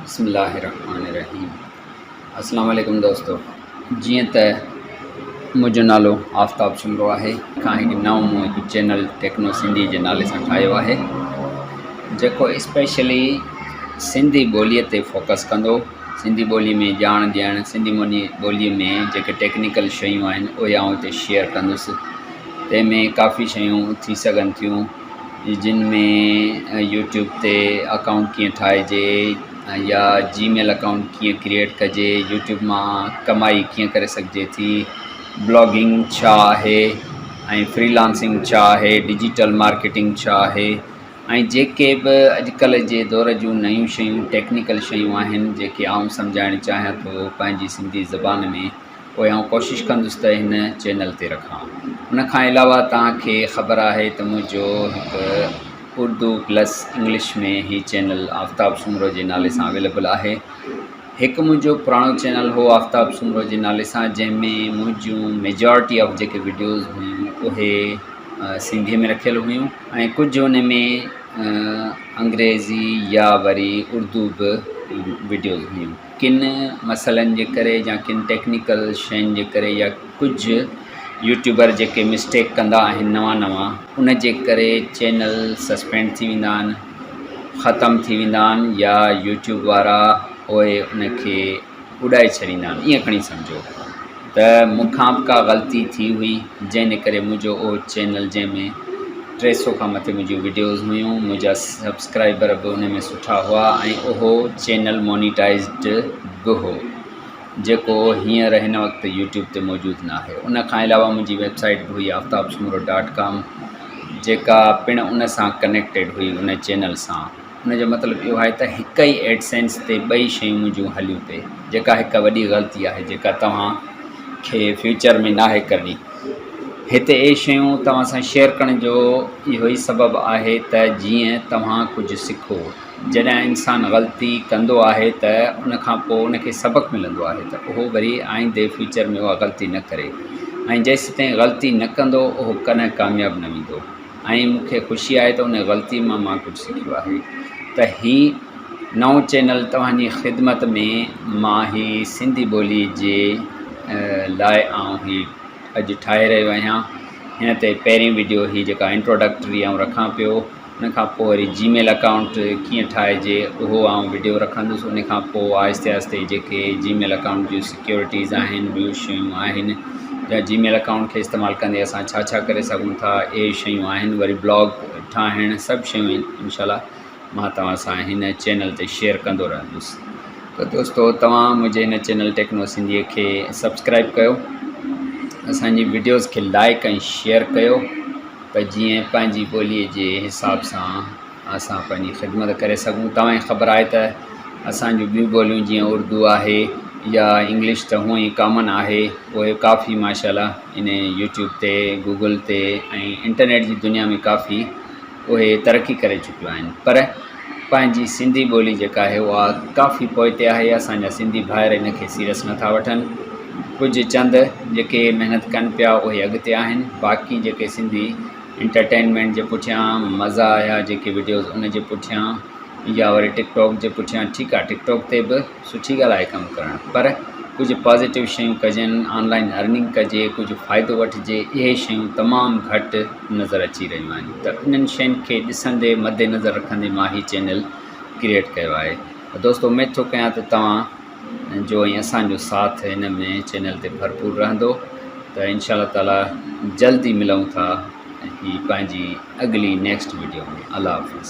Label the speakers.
Speaker 1: بسم الله الرحمن الرحيم السلام عليڪم دوستو جيئن ته منهنجو نالو آفتاب سومرو آهي کان هڪ نئون مون هڪ چينل ٽيڪنو سنڌي جي نالي سان ٺاهيو آهي جيڪو اسپيشلي سنڌي ٻوليء تي فوڪس ڪندو سنڌي ٻولي ۾ ڄاڻ ڏيڻ سنڌي ٻولي ۾ جيڪي ٽيڪنيڪل شيون آهن اهي آئون هتي شيئر ڪندس تنهن ۾ ڪافي شيون ٿي سگهن ٿيون جن ۾ يوٽيوب تي اڪائونٽ ڪيئن ٺاهجي يا جي ميل اڪائونٽ ڪيئن ڪريئيٽ ڪجي يوٽيوب مان ڪمائي ڪيئن ڪري سگهجي ٿي بلاگنگ ڇا آهي ۽ فري لانسنگ ڇا آهي ڊجيٽل مارڪيٽنگ ڇا آهي ۽ جيڪي به اڄڪلهه جي دور جون نيون شيون ٽيڪنيڪل شيون آهن جيڪي آئون سمجهائڻ چاهيان ٿو پنهنجي سنڌي زبان ۾ پوء آئون ڪوشش ڪندس ته هن چينل تي رکان. ان کان علاوه توهان کي خبر آهي ته منهنجو هڪ اردو پلس انگلش ۾ هي چينل آفتاب سومرو جي نالي سان اويليبل آهي. هڪ منهنجو پراڻو چينل هو آفتاب سومرو جي نالي سان جنهن ۾ منهنجون ميجارٽي آف جيڪي وڊيوز هيون اهي سنڌي ۾ رکيل هيون ۽ ڪجهه ان ۾ انگريزي يا وري اردو به وڊيوز هيون. ڪن مسئلن جي ڪري يا ڪن ٽيڪنيڪل شين جي ڪري يا ڪجهه يوٽيوبر جيڪي مسٽيڪ ڪندا آهن نوان نوان ان جي ڪري چينل سسپينڊ ٿي ويندا آهن ختم ٿي ويندا آهن يا يوٽيوب وارا اهي ان کي اڏائي ڇڏيندا آهن ائين کڻي سمجهو ته مون کان به ڪا غلطي ٿي هئي جنهن جي ڪري منهنجو اهو چينل جنهن ۾ 300 کان مٿي منهنجون وڊيوز هيون منهنجا سبسڪرائبر به ان ۾ سٺا هئا ۽ اهو چينل مونيٽائزڊ به هو جيڪو هينئر هن وقت يوٽيوب تي موجود نه آهي ان کان علاوه منهنجي ويب سائيٽ به هئي آفتاب سومرو ڊاٽ ڪام جيڪا پڻ ان سان ڪنيڪٽيڊ هئي ان چينل سان ان جو مطلب اهو آهي ته هڪ ئي ايڊسينس تي ٻئي شيون منهنجون هليون پئي جيڪا هڪ وڏي غلطي آهي جيڪا توهان کي فيوچر ۾ ناهي ڪرڻي هتي اهي شيون توهان سان شيئر ڪرڻ جو اهو ئي سبب آهي ته جيئن توهان ڪجهه سکو جڏهن انسان غلطي ڪندو آهي ته ان کان پوء ان کي سبق ملندو آهي ته اهو وري آئيندي فيوچر ۾ اها غلطي نه ڪري ۽ جيسيتائين غلطي نه ڪندو اهو ڪڏهن ڪامياب نه ويندو. ۽ مون کي خوشي آهي ته ان غلطي مان مان ڪجهه سکيو آهي ته هي نئون چينل توهان جي خدمت ۾ مان هي سنڌي ٻولي جي لاء آئون هي اڄ ٺاهي رهيو آهيان هن تي پهرين وڊيو هي جيڪا انٽروڊڪٽري آئون رکان پيو ان کان پوء وري جي ميل اڪائونٽ ڪيئن ٺاهجي اهو آئون وڊيو رکندس ان کان پوء آهستي آهستي جيڪي جي ميل اڪائونٽ جون سيڪيورٽيز آهن ٻيون شيون آهن يا جي ميل اڪائونٽ کي استعمال ڪندي اسان ڇا ڇا ڪري سگهون ٿا اهي شيون آهن وري بلاگ ٺاهڻ سڀ شيون انشاء الله مان توهان سان هن چينل تي شيئر ڪندو رهندس ته دوستو توهان منهنجي هن چينل ٽيڪنو سنڌي کي سبسڪرائب ڪيو اسانجي وڊيوز کي لائڪ ۽ شيئر ڪيو ته جيئن پنهنجي ٻولي جي حساب سان اسان پنهنجي خدمت ڪري سگهون. توهان کي خبر آهي ته اسان جون ٻيون ٻوليون جيئن اردو آهي يا انگلش ته هونئن ئي ڪامن آهي اهي ڪافي ماشاء الله ان يوٽيوب تي گوگل تي ۽ انٽرنيٽ جي دنيا ۾ ڪافي اهي ترقي ڪري چڪيون آهن پر پنهنجي سنڌي ٻولي جيڪا آهي اها ڪافي پوئتي آهي اسان جا سنڌي ڀائر ان کي سيريس نٿا وٺن ڪجهه چند جيڪي محنت ڪن پيا اهي اڳتي آهن باقي جيڪي سنڌي انٽرٽينمينٽ جي پٺيان مزا آيا جيڪي وڊيوز ان جي پٺيان يا وري ٽڪ ٽاڪ جي پٺيان ٺيڪ آ ٽڪ ٽاڪ تي به سٺي ڳالهه آهي ڪم ڪرڻ پر ڪجهه پازيٽو شيون ڪجن آن لائن ارننگ ڪجي ڪجهه فائدو وٺجي اهي شيون تمام گهٽ نظر اچي رهيون آهن ته انهن شين کي ڏسندي مد نظر رکندي مان هي چينل ڪريئيٽ ڪيو آهي دوستو اميد ٿو ڪيان ته توهان جو ۽ اسان جو ساٿ هن ۾ چينل تي ڀرپور رهندو ته انشاء الله تعالي جلد ئي ملون ٿا هي پنهنجي اڳلي نيڪسٽ وڊيو ۾ الله حافظ.